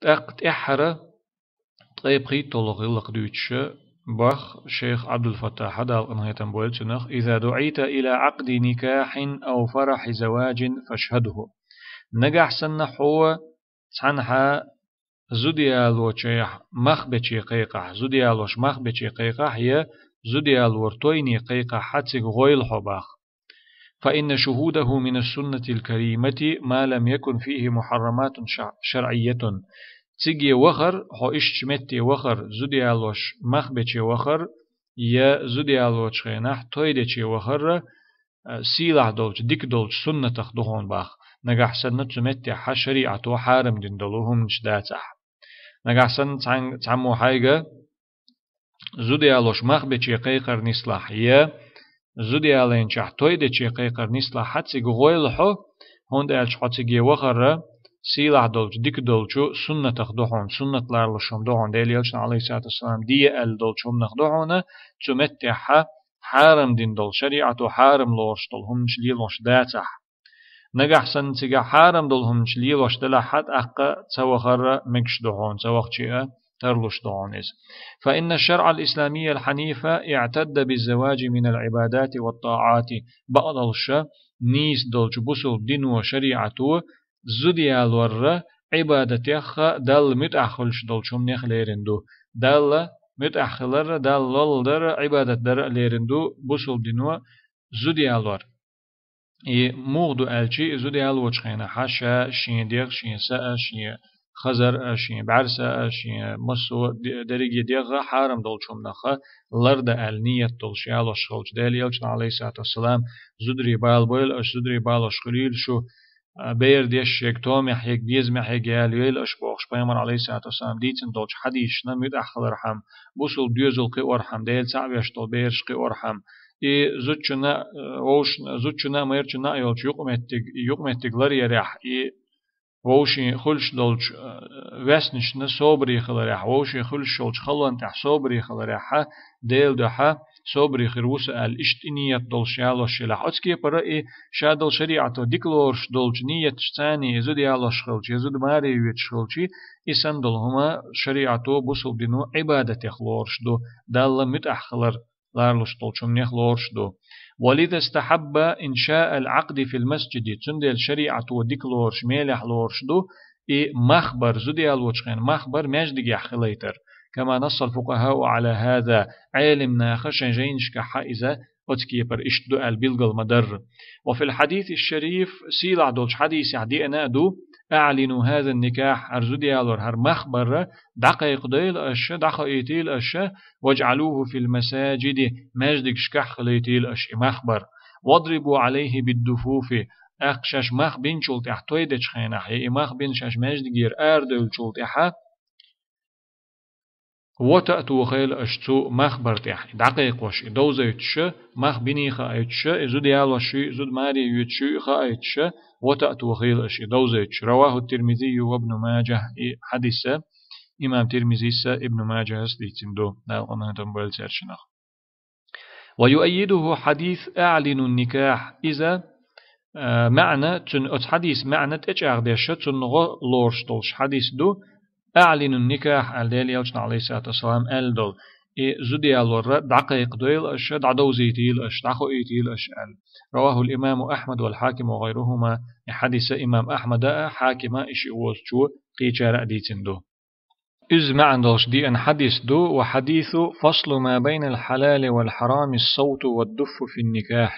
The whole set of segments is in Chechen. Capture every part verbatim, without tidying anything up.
ТӀаккха тӀаьххьара ткъе пхийтталгӀа гӀиллакх дуьйцуш бах шейх Ӏабдул-Фаттахьа, Дала къинхетам бойла цунах: «إذا دعيت إلى عقد نكاح أو فرح زواج فاشهده». Нагахь санна хьо цхьанхьа зуда ялочех мах бече кхайкхахь, зуда ялош мах бече кхайкхахь, я зуда ялор тойне кхайкхахь, цига гӀойла хьо, бах. «فإن شهوده من السنة الكريمة ما لم يكن فيه محرمات شع-، شرعية». Цига вахар, хьо иштта метте вахар, зуда ялош мах бече вахар, я зуда ялочу хенахь той дече вахар, а, сийлахь долчу, дика долчу суннатах ду хьуна, бах. Нагахь санна цу меттехь шариӀато хьарам дина долу хӀуманаш дацахь. Нагахь санна цхьан-, цхьаммо хьайга зуда ялош мах бече кхайкхар нислахь, я зуда ялайначохь той дече кхайкхар нислахь, цига гӀойла хьо, хӀунда аьлча хьо цига вахар сийлахь долчу, дика долчу суннатах ду хьуна, суннат лоруш хӀума ду хьуна, Делан Элчано, Ӏалайхиссалату вассалам, де аьлла долчу хӀуманах ду хьуна, цу меттехь хьарам дина долу, шариӀато хьарам лоруш долу хӀуманаш лелош дацахь. Нагахь санна цига хьарам долу хӀуманаш лелош делахь, тӀаккха ца вахар мегаш ду хьуна, ца вахча а тарлуш ду хьуна иза. «فإن الشرع الإسلامي الحنيف اعتد بالزواج من العبادات والطاعات». Бакъдолуш, нийса долчу бусулба дино, шариӀато зуда ялор Ӏибадатех а, Далла муьтӀахь хуьлуш долчу хӀуманех а лерина ду. Далла муьтӀахь хилар а, Далла лолла дар а, Ӏибадат дар а лерина ду бусулба дино зуда ялор. И муха ду аьлча, и зуда ялочу хенахь ша шен дегӀ, шен са а, шен хазар а, шен бӀаьрса а, шен массо а де-, дерриге дегӀ а хьарам долчу хӀуманах ларда аьлла ният долуш ялош хилча, Делан Элчано, Ӏалайхиссалату вассалам, зударий бала бойла аша, зударий балош хуьлийла шу, а, бер деш ерг, томехь ерг, безамехь ерг ялайойла аша бохуш, пайхамар, Ӏалайхиссалату вассалам, дийцина долчу хьадисашна муьтӀахь хилархьама, бусулба доьзал кхиорхьама, Дела цхьаъ веш долу бераш кхиорхьама, и зудчунна, э, вовшашна, зудчунна а, майрачунна а йолчу юкъаметтиг, юкъаметтиг ларъярехь, и вовшийн хуьлуш долчу, э, ваьснашна собаре хиларехь, вовшийн хуьлуш йолчу халонна тӀехь собаре хиларехь, Делан дуьхьа собаре хир ву со аьлла, иштта и ният долуш ялош елахь. Оцу кепара и ша долу шариӀато дика лоруш долчу нияташца и зуда ялош хилча, я зуда маре йоьдуш хилча, и санна долу хӀума шариӀато, бусулба дино Ӏибадатех лоруш ду, Далла муьтӀахь хилар ларалуш долчу хӀуманех лоруш ду. «ولذا استحب إنشاء العقد في المسجد». Цундела шариӀато дика лоруш, мелехь лоруш ду и мах бар, зуда ялочу хенахь мах бар маьждигехь хилайтар. «كما نص الفقهاء على هذا». Ӏелам наха шайн жайнашкахь иза оцу кепара иштта ду аьлла билгал ма-дарра. «وفي الحديث الشريف», сийлахь долчу хьадисехь деана а ду: «أعلنوا هذا النكاح», хӀара зуда ялор, хӀара мах бар дӀакхайкхадойла аша, дӀахоуьйтийла аша, «واجعلوه في المساجد», маьждигашкахь хилийтийла аша и мах бар. «واضربوا عليه بالدفوف», тӀаккха шаьш мах бинчул тӀаьхьа, той дечу хенахь, я и мах бина шаьш маьждигера арадевллачул тӀаьхьа, вото а тохийла аша цу мах бар тӀехь, и дӀакхайкхош, и довзуьйтуш, мах биний хаийтуш, и зуда ялош юй, и зуда маре йоьдуш юй хаийтуш, вото а тохийла аша и довзуьйтуш. «رواه الترمذي وابن ماجه», и хьадис имам Тирмизис а, Ибн Мажахьас а дийцина ду, Дала къинхетам бойла цаьршинах. «ويؤيده حديث أعلنوا النكاح». Иза, а, маьӀна, цуьнан оцу хьадисан маьӀна тӀечӀагӀдеш, цунна гӀо лоруш долуш хьадис ду: «أعلنوا النكاح», аьлла, Делан Элчано, Ӏалайхиссалату вассалам, аьлла долу. И зуда ялор дӀакхайкхадойла аша, дӀадовзийтийла аша, дӀахоуьйтийла аша аьлла. «رواه الإمام أحمد والحاكم وغيرهما». И хьадис имам Ахьмада а, Хьакима а, и шиъ возучо кхечара а дийцина ду. Иза маьӀна долуш деана хьадис ду: «وحديث فصل ما بين الحلال والحرام الصوت والدف في النكاح».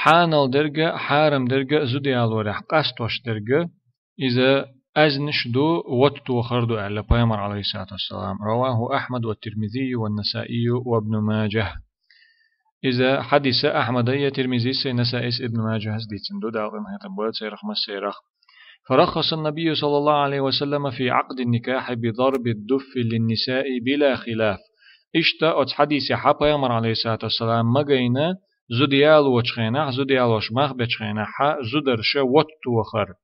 Хьанал дерг а, хьарам дерг а зуда ялорехь къастош дерг а, иза аьзнаш ду, вото тохар ду аьлла пайхамар, Ӏалайхиссалату вассалам. «رواه أحمد والترمذي والنسائي وابن ماجه». Иза хьадис Ахьмада а, Тирмизис а, Насаис а, Ибн Мажахьас а дийцина ду, Дала къинхетам бойла церах массерах. «فرخص النبي صلى الله عليه وسلم في عقد النكاح بضرب الدف للنساء بلا خلاف». Иштта оцу хьадисехь пайхамар, Ӏалайхиссалату вассалам, ма гайна зуда ялочу хенахь, зуда ялош мах бечу хенахь, зударша вото тохар.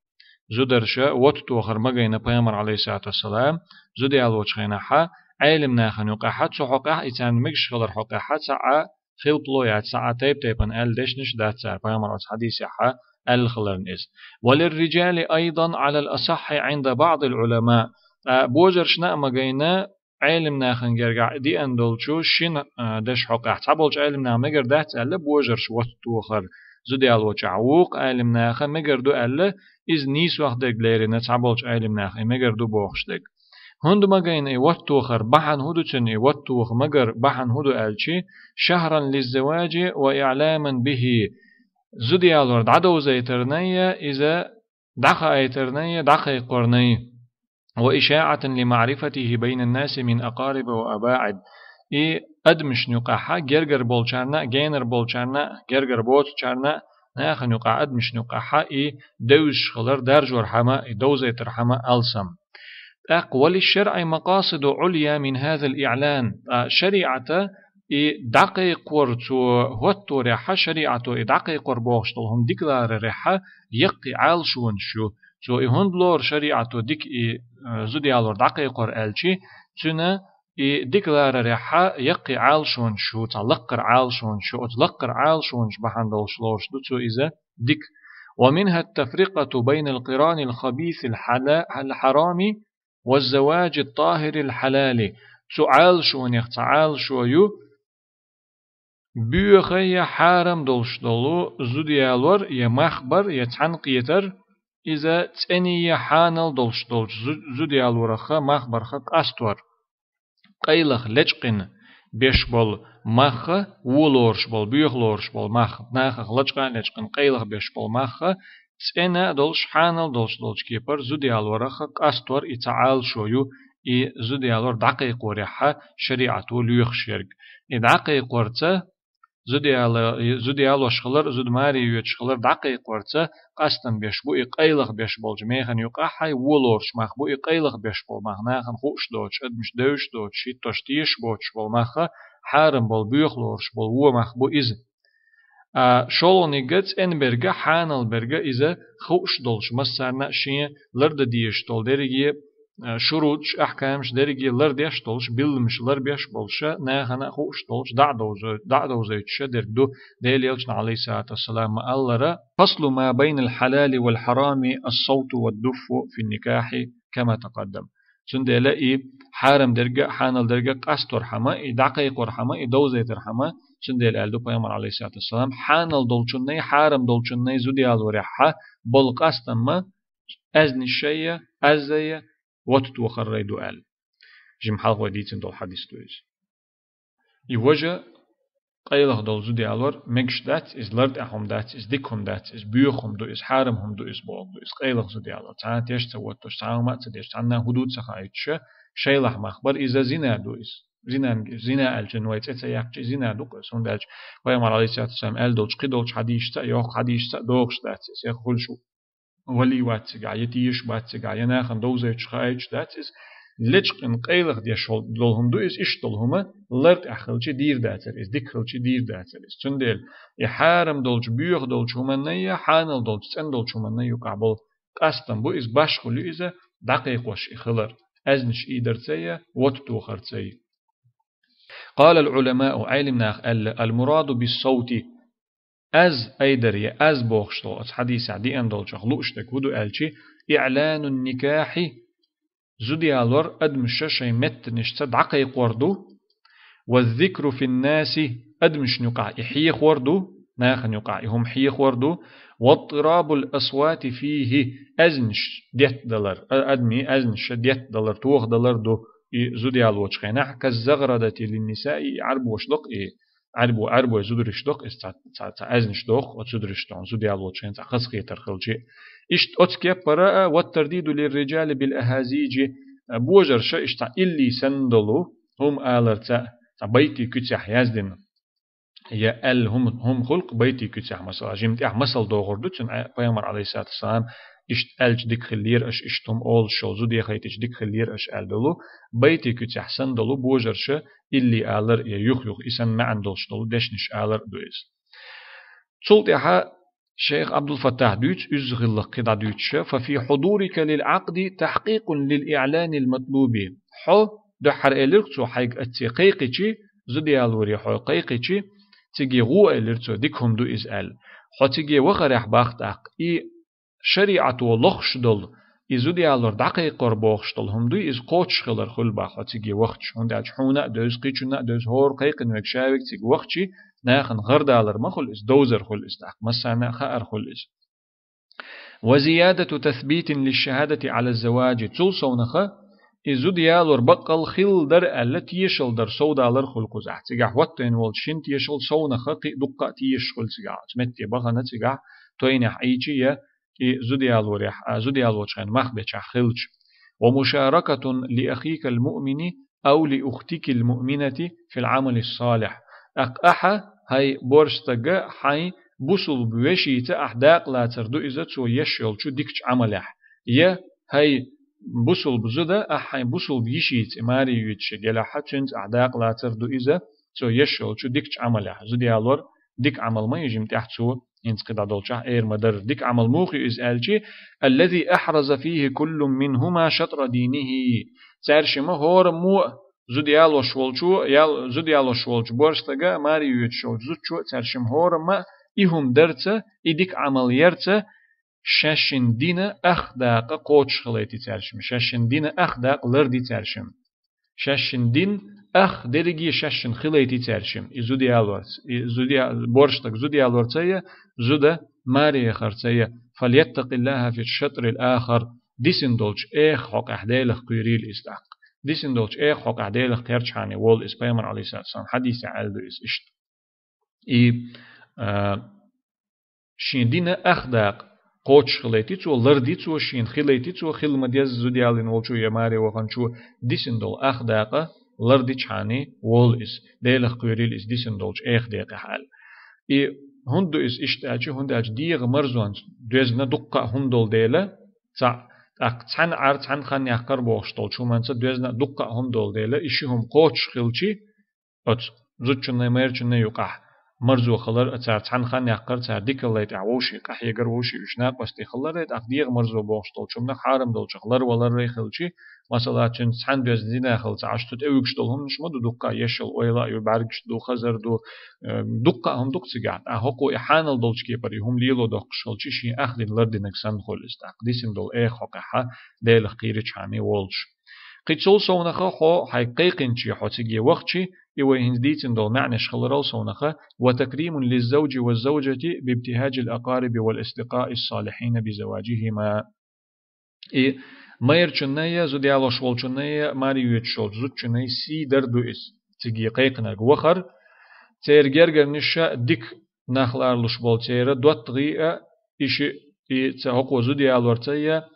Зударша вото тохар ма гайна пайхамар, Ӏалайхиссалату вассалам, зуда ялочу хенахь, Ӏелам нахана юкъахь, цу хьокъехь, и царна мегаш хилар хьокъехь, цхьа а хилпало яц, цхьа а тайп-тайпана аьлла дешнаш дац цара, пайхамар оцу хьадисехь аьлла хиларна иза. «وللرجال أيضا على الأصح عند بعض العلماء». Ткъа божаршна а ма гайна, Ӏелимнахана гергахь деана долчу шина, а, дешан хьокъехь. Цхьаболчу Ӏелимнаха мегар дац аьлла божарш ватта тохар зуда ялочохь. Вукху Ӏелимнаха мегар ду аьлла, иза нийсох дерг лерина цхьаболчу Ӏелимнаха, и мегар ду бохуш дерг. ХӀунда ма гайна и ватта тохар бахьана хӀун ду цуьнан, и ватта тоха магар бахьана хӀун ду аьлчи, шахран лиззаваджи ва иъламан бихи, зуда ялор дӀадовзайтарна я иза, дӀахаийтарна я, дӀакхайкхорна я. Ва ишаъатан ли маърифатихи байнан наси мин акъариба ва абаӀид. И адамашна юкъахьа гергара болчарна а, генара болчарна а, гергара боцучарна а, нахана юкъахь, адамашна юкъахьа и девзаш хилар даржор хьама, и довзайтар хьама алсам. ТӀаккха ва лишшаръи макъасиду Ӏулъя мин хазал иълан. Ткъа шариӀата и дӀакхайкхор цо хӀотторехьа, шариӀато и дӀакхайкхор бохуш долу хӀума дика ларарехьа, яккхий Ӏалашонаш ю. Цо и хӀунда лору шариӀато дика и, э, зуда ялор дӀакхайкхор аьлчи, цуьнан и дика ларарехьа яккхий Ӏалашонаш ю, цхьа лаккхара Ӏалашонаш ю, оцу лаккхара Ӏалашонаш бахьана долуш лоруш ду цо иза дика. Ва минха ат-тафрикъату байнал къиранил хабисил хьала-, хьал-, хьарами ва заваджи ат-тахирил хьалали. Цу Ӏалашонех цхьа Ӏалашо ю, боьха я хьарам долуш долу зуда ялор я мах бар я цхьаьнакхетар, иза цӀена я хьанал долуш долчу зу-, зуда ялорахха, мах барха къастор. Къайлаха лечкъина беш болу махха, вон лоруш болу, боьха лоруш болу махха, нахах лачкъа а лечкъина къайлаха беш болу махха, цӀена а долуш, хьанал долуш долчу кепара зуда ялорахха къастор и цхьа Ӏалашо ю, и зуда ялор дӀакхайкхорехьа шариӀато лоьхуш ерг. И дӀакхайкхорца зуда яла-, зуда ялош хилар, зуда маре йоьдуш хилар дӀакхайкхорца къастам беш бу и къайлаха беш болчу механа юкъахь, хьай вон лоруш мах бу и къайлаха беш болу мах, нахана хууш доцуш, адамаш девзаш доцуш, хӀиттош тешаш боцуш болу махха, хьарам болу, боьха лоруш болу вон мах бу иза. А шолгӀаниг цӀена берг а, хьанал берг а иза хууш долуш, массарна а шен лардан дезаш долу дерриге, а, шуруташ, ахькамаш дерриге лардеш долуш, билламаш ларбеш болуш, нахана а хууш долуш, дӀа а довзо-, дӀа а довзуьйтуш дерг ду. Делан Элчано, алейхиссалату вассалам, ма-аллара: «Фаслу ма байнал хьалали вал хьарами ас-савту вад-дуффу фин-никахьи, кама такъаддам». Цундела и хьарам дерг а, хьанал дерг а къастор хьама, и дӀакхайкхор хьама, и довзайтар хьама, цундела аьлла ду Пайхамар, алейхиссалату вассалам, хьанал долчуннай, хьарам долчуннай зуда ялорехьа болу къастамма аьзнаш шайя, аззайя, ватта тохаррай ду аьлла. Жима хьалхой дийцина долу хьадис ду иза. И важа къайлаха долу зуда ялор мегаш дац, иза лар тӀехь хӀума дац, иза дика хӀума дац, иза боьха хӀума ду, иза хьарам хӀума ду, иза боху ду, иза къайлаха зуда ялор. Цхьана теш ца ваттош, цхьана хӀума а ца деш, цхьанна хӀун ду ца хаийтуша, шайлахь мах бар, иза зина ду иза. Зинан, зина аьлча вай цӀе ца яккхачи, зина ду-кх иза, хӀунда аьлча Пайхамар, алейхиссалату вассалам, аьлла долчу кхидолчу хьадисашца а, йоккха хьадисашца а догӀуш дац иза, я хуьлуш валий вац цигахь, я тешаш бац цигахь, я нахана довзуьйтуш, хаийтуш дац иза. Лечкъина къайлаха деш долу хӀума ду иза, иштта долу хӀума лар тӀехь хилчи дийр дацара иза, дика хилчи дийр дацара иза. Цундела и хьарам долчу, боьха долчу хӀуманна я хьанал долчу, цӀена долчу хӀуманна юкъахь болу къастам бу иза, башхалла ю иза, дӀакхайкхош и хилар, аьзнаш ийдарца я, ватта тохарца я. Къала ал-Ӏуламау, Ӏелимнаха аьлла: «Ал-мураду бис-савти». Аз айдар я, аз бохуш долу оцу хьадисехь деана долчух лууш дерг хӀун ду аьлчи, иъланун никахьи, зуда ялор адамаша шайн меттанашца дӀакхайкхор ду, ва зикру финнаси, адамашна юкъахь и хьехор ду, нахана юкъахь и хӀума хьехор ду, ва тирабул асвати фихи, аьзнаш деттадалар, а-, адамийн аьзнаш деттадалар, тохадалар ду и зуда ялочу хенахь, каззаградати линнисаи, и Ӏарбош доккху и Ӏарбо-, Ӏарбой зудариш доккху, иза цхьа, цхьа, цхьа аьзнаш доккху, оцу зудариш тохна зуда ялочу хенахь цхьа хазахетар хилчи. Иштта оцу кеппара а, ваттардиду лирриджали бил ахазиджи, а, божарша иштта цхьа илли санна долу хӀума аларца, цхьа байтий куьцехь яздина. Я аьлла хӀума, хӀума хуьлу-кх байтий куьцехь, масала, жима тӀехь масал дохур ду, цуьнан Ӏе-, Пайхамар, алейхиссалату вассалам, иштта аьлча дика хиллера аша, иштта хӀума олуш йолу зуда яхийтича дика хиллера аша аьлла долу, байтий куьцехь санна долу божарша илли алар я юх-юха и санна маьӀна долуш долу дешнаш алар а ду иза. Цул тӀаьхьа шайх Абдул-Фаттахь дуьйцу изза гӀиллакх кхидӀа дуьйцуша: «Фа фи хьудурика лил Ӏакъди тахькъикъун лил иъланил матлуби». Хьо, дуьххьара элира цо хьайга, оццо кхайкхичи, зуда ялоре хьо кхайкхичи, циге гӀо, элира цо, дика хӀума ду иза аьлла. Хьо циге вахарехь бах тӀаккха, и шариӀато лохуш долу, и зуда ялор дӀакхайкхор бохуш долу хӀума дуй, иза кхочуш хилар хуьлу бах хьо циге вахча. ХӀунда аьлча хьуна а девза, кхечунна а девза, хӀора кхайкхина верг ша верг цига вахча, нахана гӀардалар ма хуьлу иза, довзар хуьлу иза тӀаккха, массарна а хаар хуьлу иза. وزيادة تثبيت للشهادة على الزواج. Цул совнаха, и зуда ялор баккъал хилла дара аьлла, тешал дар совдалар хуьлу кхузахь. Цигахь хӀоттайна волчу шина тешал совнаха кхин а дуккха а тешаш хуьлу цигахь. Оцу метте бахана цигахь тойнехь Ӏийча я и зуда ялорехь, а, зуда ялочу хенахь мах бечахь хилча. ومشاركة لأخيك المؤمن أو لأختك المؤمنة في العمل الصالح. ТӀаккха ахьа, хьайн борша стага, хьайн бусулба вешица ахь дакъалацар ду иза цо еш йолчу дикачу Ӏамалехь. Я хьайн бусулба зуда, ахь хьайн бусулба йишица, маре йоьдуш гелахьа, цуьнца ахь дакъалацар ду иза цо еш йолчу дикачу Ӏамалехь. Зуда ялор дика Ӏамал ма ю жима тӀехь цо, хӀинца кхидӀа долчохь эр ма дара. Дика Ӏамал муха ю иза аьлчи, الذي أحرز فيه كل منهما شطر دينه. Цаьршимма хӀораммо а зуда ялош волчо, ял-, зуда ялош волчу борша стага а, маре йоьдуш йолчу зудчо а, цаьршимма хӀорамма а и хӀума дарца, и дика Ӏамал ярца, шаьшшинна дина ах дакъа кхочуш хилайти цаьршимма, шаьшшинна дина ах дакъа ларди цаьршимма. Шаьшшинна дин ах дерриге шаьшшинна хилайти цаьршимма. И зуда ялорца, и зуда я-, борша стаг зуда ялорца я, зуда маре яхарца я. فليتق الله في الشطر الآخر. Дисина долчу эха хьокъехь Делах кхоьрийла иза тӀаккха. Дисина долчу эха хьокъехь Делах кхерчахьана волу иза, пайхамар, алейхиссалату вассалам, хьадисехь аьлла ду иза иштта. И, а, шен дина ах дакъа кхочуш хилайти цо, ларди цо, шена хилайти цо, хила ма-дезза зуда ялийна волчо я маре ваханчо дисина долу ах дакъа лардичхьана волу иза. Делах кхоьрийла иза дисина долчу эха декъехь аьлла. И хӀунда ду иза иштта аьлча, хӀунда аьлча дегӀан марзонца доьзна дуккха а хӀума долу дела, цхьаъ, тӀаккха цхьаьна Ӏар, цхьаьна хан яккхар бохуш долчу хӀуманца доьзна а дуккха а хӀума долу дела, и ши хӀума кхочуш хилчи, оцу зудчунна, майрачунна юкъахь марзо хилар а, цара цхьаьна хан яккхар, цара дикаллай тӀехь вовшийн къахьегар, вовшийн уьш накъостий хилар а, тӀаккха дегӀан марзо бохуш долчу хӀуманах хьарам долчух ларвалар а хилчи, масала, цуьнца цхьаьна доьзна зина хилча, Ӏаш цу тӀе уьгуш долу хӀуманаш ма ду, дуккха а ешал ойла а ю, бӀаьргаш ду, хазар ду, э, дуккха а хӀума ду-кх цигахь. ТӀаккха хӀокхо и хьанал долчу кепара и хӀума лело доккхуш хилчи, шен ах дин лардинарг санна хуьлу иза тӀаккха. Дисина долу эха хьокъехь Делах кхийричхьана волуш. Кхин цул совнаха хьо хьайга кхайкхинче хьо циге вахчи, и вай хӀинца дийцина долу маьӀнаш хиларал совнаха, وتكريم للزوج والزوجة بابتهاج الأقارب والأصدقاء الصالحين بزواجهما. И майрачунна я, зуда ялош волчунна я, маре йоьдуш волчу зудчунна я сий дар ду иза, циге кхайкхинарг вахар, церан гергарниша дика нах ларалуш болу церан доттагӀий а, и ши, и ца хӀокхо зуда ялорца я,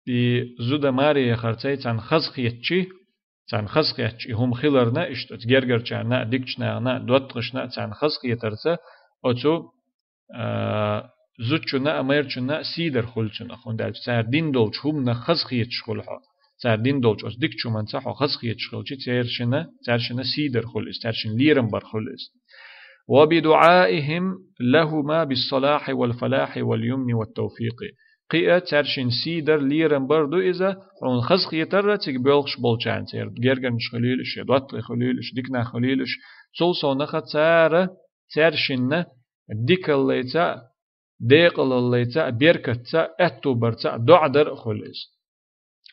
и зуда маре яхарца я, царна хазахетчи, царна хазахетчи, и хӀума хиларна, иштта оцу гергарчарна а, дикачу нахана а, доттагӀашна а царна хазахетарца, оцу, а, зудчунна а, майрачунна а сий дар хуьлу цунах, хӀунда аьлча цара дин долчу хӀуманах хазахеташ хуьлу хьо. Цара дин долчу оцу дикачу хӀуманца хьо хазахеташ хилчи, цершина, цаьршина сий дар хуьлу иза, цаьршина лерам бар хуьлу иза. وبدعائهم لهما بالصلاح والفلاح واليمن والتوفيق. Кхин а цаьршина сий дар, лерам бар ду иза, хьуна хазахетарра цига боьлхуш болчарна, церан гергарнаш хуьлийла уьш, я доттагӀий хуьлийла уьш, дика нах хуьлийла уьш, цул совнаха цара цаьршинна дикаллайца а, декъалаллайца а, беркатца а, аьтту барца а доӀа дар а хуьлу иза.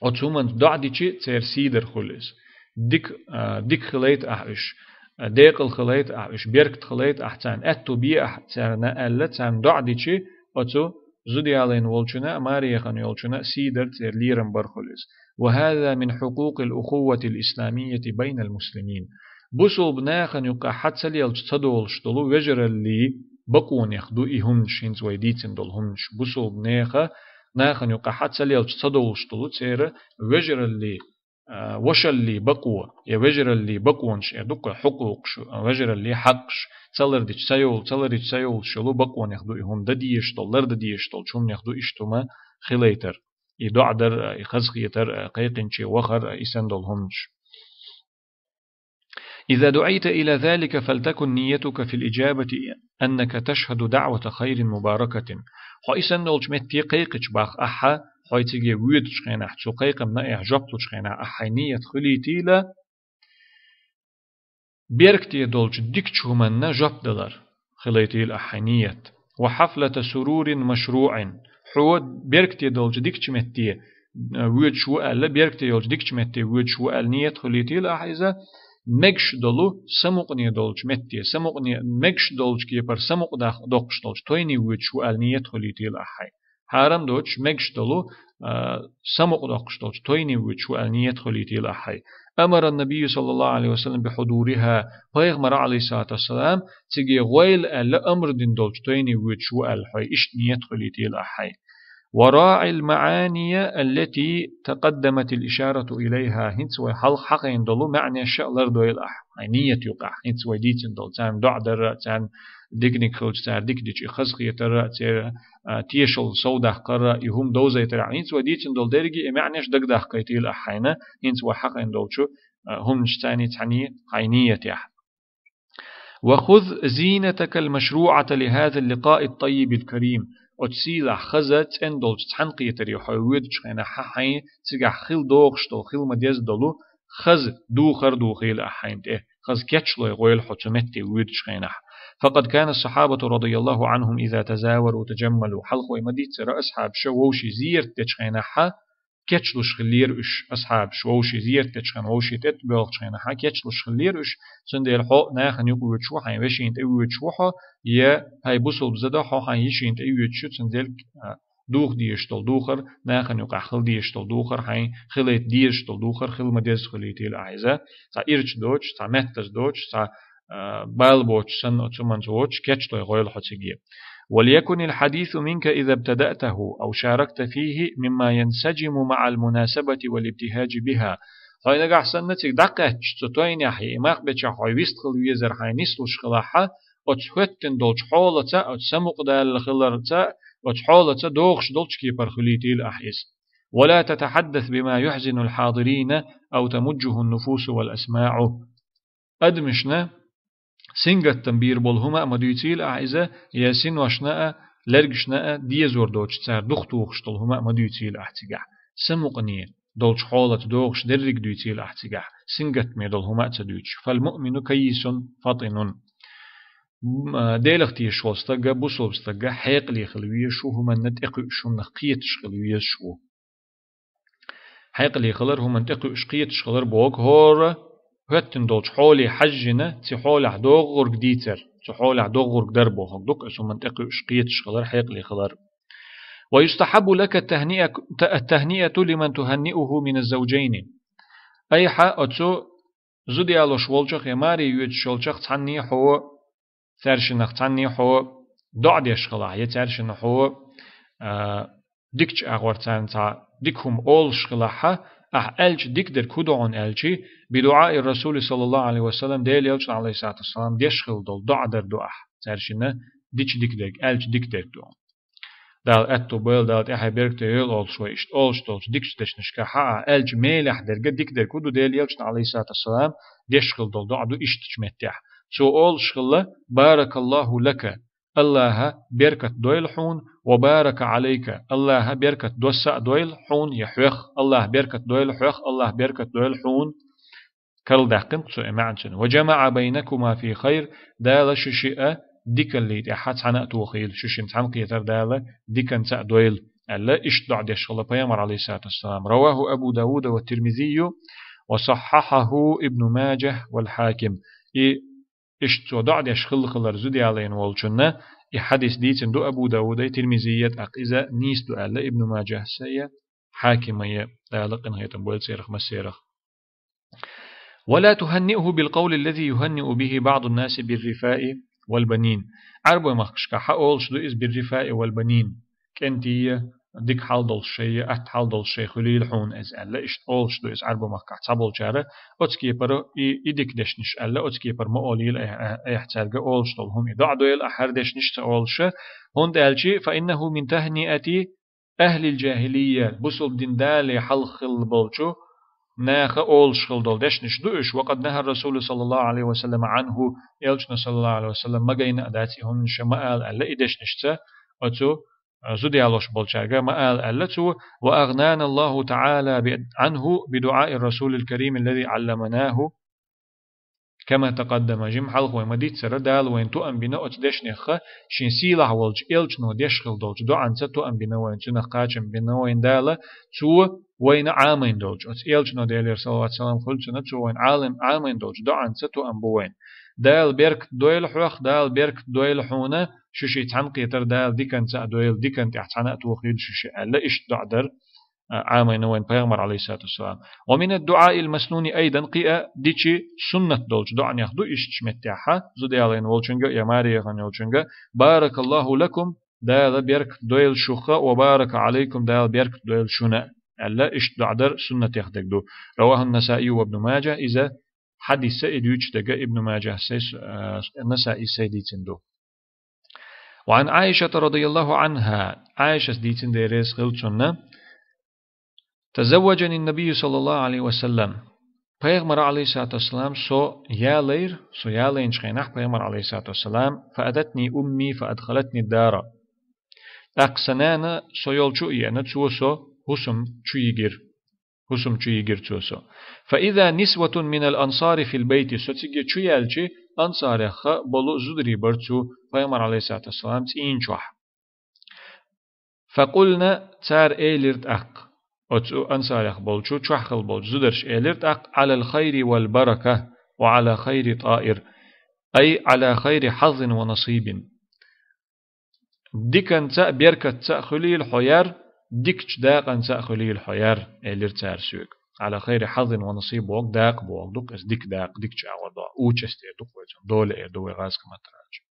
Оцу хӀуманца доӀа дичи, церан сий дар хуьлу иза. Дика, а, дика хилайта ахь уьш, а, декъала хилайта ахь уьш, беркат хилайта ахь царна, аьтту бе ахь царна аьлла, царна доӀа дичи, оцу зуда ялийна волчунна а, маре яхана йолчунна а сий дар, церан лерам бар хуьлу иза. وهذا من حقوق الأخوة الإسلامية بين المسلمين. Бусулба нахана юкъахь ца лелча ца долуш долу вежараллий бакъонех ду и хӀуманаш, хӀинца вай дийцина долу хӀуманаш. Бусулба неха нахана юкъахь ца лелча ца долуш долу церан вежараллий, а, вашаллий бакъо, я вежараллий бакъонаш, я дуккха хьукъукъаш, вежараллий хьакъаш, ца лардича ца йовлу, ца лардича ца йовлуш йолу бакъонех ду и хӀума, дан дезаш долу, лардан дезаш долчу хӀуманех ду иштта хӀума хилайтар. И доӀа дар, и хазахетар, кхайкхинче вахар, и санна долу хӀуманаш. إذا دعيت إلى ذلك فلتكن نيتك في الإجابة أنك تشهد دعوة خير مباركة. Хьо и санна долчу метте кхайкхича бах ахьа, хьо циге воьдучу хенахь, цу кхайкхамна ахь жоп лучу хенахь, ахьа хьайн ният хуьлийтийла, беркате долчу дикачу хӀуманна жоп далар хилайтийла ахьа хьайн ният. وحفلة سرور مشروع. Хьо беркате долчу дикачу метте воьдуш ву аьлла, беркате йолчу дикачу метте воьдуш ву аьлла ниет хуьлийтийла ахьа иза, мегаш долу самукъане долчу метте, самукъане, мегаш долчу кепара самукъа дах-, доккхуш долчу тойне воьдуш ву аьлла ниет хуьлийтийла ахьа. Хьарам доцуш, мегаш долу, а, самукъа доккхуш долчу тойне воьдуш ву аьлла ниет хуьлийтийла ахьа. أمر النبي صلى الله عليه وسلم بحضورها. Пайхамара, عليه الصلاة والسلام, циге гӀойла аьлла амр дина долчу тойне воьдуш ву аьлла хьо иштта ниет хуьлийтийла ахьа. وراعي المعاني التي تقدمت الإشارة إليها. ХӀинца вай хьалха хьахийна долу маьӀнеш а лардойла ахьа. Хьайн ниет юкъахь, хӀинца вай дийцина долу. Царна доӀа дара, царна диканиг хилча, цара дика дича, и хазахетара, церан, а, тешалла совдаккхара, и хӀума довзайтарехь. ХӀинца вай дийцина долу дерриге и маьӀнеш дагадахкайтийла ахьа хьайна, хӀинца вай хьахийна долчу, а, хӀуманаш царний цхьаьний хьайн ниетехь. وخذ زينتك المشروعة لهذا اللقاء الطيب الكريم. Оцу сийлахь хаза цӀена долчу цхьаьнакхетаре хьо воьдучу хенахь хьайн цигахь хила догӀуш долу, хила ма-деза долу хаза духар духийла ахьа хьайна тӀе, хаза кечлой гӀойла хьо цу метте воьдучу хенахь. فقد كان الصحابة رضي الله عنهم إذا تزاوروا تجملوا. Хьалха вай ма-дийццара, асхьабаша вовшийн зиярат дечу хенахь кечлуш хиллера уьш, асхьабаш, вовшийн зиярат дечу хенахь, вовшийн тӀе тӀебоьлхучу хенахь кечлуш хиллера уьш, цундела хьо нахана юкъа воьдуш ву, хьайн вешина тӀе воьдуш ву хьо, я хьайн бусалба зада хьо хьайн йишина тӀе воьдуш ю, цундела, а, духа дезаш долу духар, нахана юкъахь хила дезаш долу духар, хьайн хилийта дезаш долу духар хила ма-деза хуьлийтийла ахьа иза, цхьа ирча доцуш, цхьа меттаза доцуш, цхьа, а, бала боцуш санна, оцу хӀуманца воцуш, кечлой гӀойла хьо циге. وليكن الحديث منك إذا ابتدأته أو شاركت فيه مما ينسجم مع المناسبة والابتهاج بها. Хьо нагахь санна цига дӀакхаьчча цу тойнехь, и мах бечохь хьо вистхила везар хьайн нислуш хилахь, оцу хӀоьттина долчу хьолаца, оцу самукъадала хиларца, оцу хьолаца догӀуш долчу кепара хуьлийтийла ахьа иза. ولا تتحدث بما يحزن الحاضرين أو تمجه النفوس والأسماع. Адамашна сингаттам бийр болу хӀума а ма дуьйцийла ахьа иза, я синошна а, лергашна а дезор доцуш, цара дух тухуш долу хӀума а ма дуьйцийла ахьа цигахь. Самукъане долчу хьолаца догӀуш дерриг дуьйцийла ахьа цигахь, сингаттаме долу хӀума а ца дуьйцуш. فالمؤمن كيس فطن. М, а, Делах тешаш волу стага, бусалба стага хьекъале хила везаш ву, хӀуманна тӀекхуьуш, хӀуманах кхеташ хила везаш ву. Хьекъале хилар, хӀуманна тӀекхуьуш, кхеташ хилар боху хӀора хӀоьттина долчу хьоле хьаьжжина, цу хьолехь догӀург дийцар, цу хьолехь догӀург дар бохург ду-кх, оцу хӀуманна тӀекхуьуш, кхеташ хилар, хьекъале хилар. ويستحب لك التهنئة، التهنئة لمن تهنئه من الزوجين. Айхьа оцу зуда ялош волчех я маре йоьдуш йолчех цхьанне хьо, цаьршиннах цхьанне хьо доӀа деш хилахь, я цаьршинна хьо, а, дикачу агӀор царна цхьа дика хӀума олуш хилахь, ахьа аьлча дика дерг хӀун ду хьуна аьлча, بدعاء الرسول صلى الله عليه وسلم, Делан элчано, عليه الصلاة والسلام, деш хилла долу доӀа дар ду ахьа, цаьршинна дича дика дерг, аьлча дика дерг ду хьуна. Дала аьтту бойла, Дала тӀаьхье беркате йойла олуш вай иштта олуш долчу дикачу дешнашкахь а, аьлча мелехь дерг а дика дерг хӀун ду, Делан элчано, عليه الصلاة والسلام, деш хилла долу доӀа ду иштачу меттехь. Цо олуш хилла: بارك الله لك, АллахӀа беркат дойла хьуна, وبارك عليك, АллахӀа беркат доссо а дойла хьуна я хьоьх, АллахӀа беркат дойла хьоьх, АллахӀа беркат дойла хьуна. Карладаьккхина-кх цо и маьӀна цуьнан. وجمع بينكما في خير, Дала шу шиъ а дикаллий тӀаьхьа цхьаьна а тохийла, шу шина цхьаьнакхетар Дала диканца а дойла, аьлла, иштта доӀа деш хилла Пайхамар, عليه الصلاة والسلام. رواه أبو داود والترمذي وصححه ابن ماجه والحاكم. И иштта цо доӀа деш хилла хилар зуда ялийна волчунна и хьадис дийцина ду Абу Дауда, Тирмизия, тӀаккха иза нийса ду аьлла Ибн Маджахьа я Хьакима я, Дала къинхетам бойла церах массерах. ولا تهنئه بالقول الذي يهنئ به بعض الناس بالرفاء والبنين. Ӏарбой махкашкахь хьаолуш ду иза بالرفاء والبنين. КӀентий я, дика хьал долуш шай я, атта хьал долуш шай хуьлийла хьуна иза аьлла, иштта олуш ду иза Ӏарбой махкахь цхьаболчара, оцу кепара и, и дика дешнаш аьлла, оцу кепара ма олийла айхьа, айхьа цаьрга олуш долу хӀума и доӀа дойла ахьа хӀара дешнаш ца олуша, хӀунда аьлча, فإنه من تهنئة أهل الجاهلية, бусалба дин далале хьалха хилла болчу наха олуш хилла долу дешнаш ду уьш. وقد نهى الرسول صلى الله عليه وسلم عنه, элчано, صلى الله عليه وسلم, ма гайна а дац и хӀуманаш, ма ала аьлла и дешнашца оцу зуда ялош болчаьрга ма ала аьлла цо. وأغنانا الله تعالى ب-, عنه بدعاء الرسول الكريم الذي علمناه كما تقدم, жима хьалха вай ма дийццара, Дала вайна тоам бина оцу дешнех, шен сийлахь волчу элчано деш хилла долчу доӀанца тоам бина вайна, цунах кхачам бина вайна Дала, цо вайна Ӏамийна долчу, оцу элчано, Делера салават-салам хуьлда цунна, цо вайна Ӏалам-, Ӏамийна долчу доӀанца тоам бу вайна. Дала беркат дойла хьох, Дала беркат дойла хьуна, шу ши цхьаьнакхетар Дала диканца а дойла, дикан тӀехь цхьаьна а тохийла шу ши аьлла, иштта доӀа дара, а, Ӏамийна вайна пайхамар, алейхиссалату вассалам. ومن الدعاء المسنون أيضا, кхин а дичи суннат долчу доӀанех ду иштта меттехь, зуда ялийна волчуьнга я маре яхана йолчуьнга: بارك الله لكم, Дала беркат дойла шух, وبارك عليكم, Дала беркат дойла шуна, аьлла, иштта доӀа дар суннатех дерг ду. رواه النسائي وابن ماجه, иза хьадис а, и дуьйцуш дерг а Ибн Мажахьсай, а, Насаисай дийцина ду. وعن عائشة رضي الله عنها, Ӏайшас дийцина, Дела реза хилла цунна: تزوجني النبي صلى الله عليه وسلم, пайхамар, алейхиссалату вассалам, со ялайра, со ялайначу хенахь пайхамар, алейхиссалату вассалам, فأتتني أمي فأدخلتني الدار. ТӀаккха сан нана со йолчу а еана, цо со хӀусам чу йигира. ХӀусам чу йигира цо со. فإذا نسوة من الأنصار في البيت, со цига чу яьлча, ансарех болу зударий бара цу пайхамар, алейхиссалату вассалам, цӀийна чохь. فقلن, цара элира тӀаккха, оцу ансарех болчу, чохь хилла болчу зударша элира тӀаккха: على الخير والبركة وعلى خير طائر, أي على خير حظ ونصيب. Диканца а, беркатца а хуьлийла хьо яр, дикачу дакъанца а хуьлийла хьо яр, элира цара соьга. على خير حظ ونصيب боху, дакъа боху ду-кх иза, дика дакъа, дикачу агӀор ду, участь эр ду-кх вай цунна, доля эр ду вай гӀазкхийн маттахь аьлча.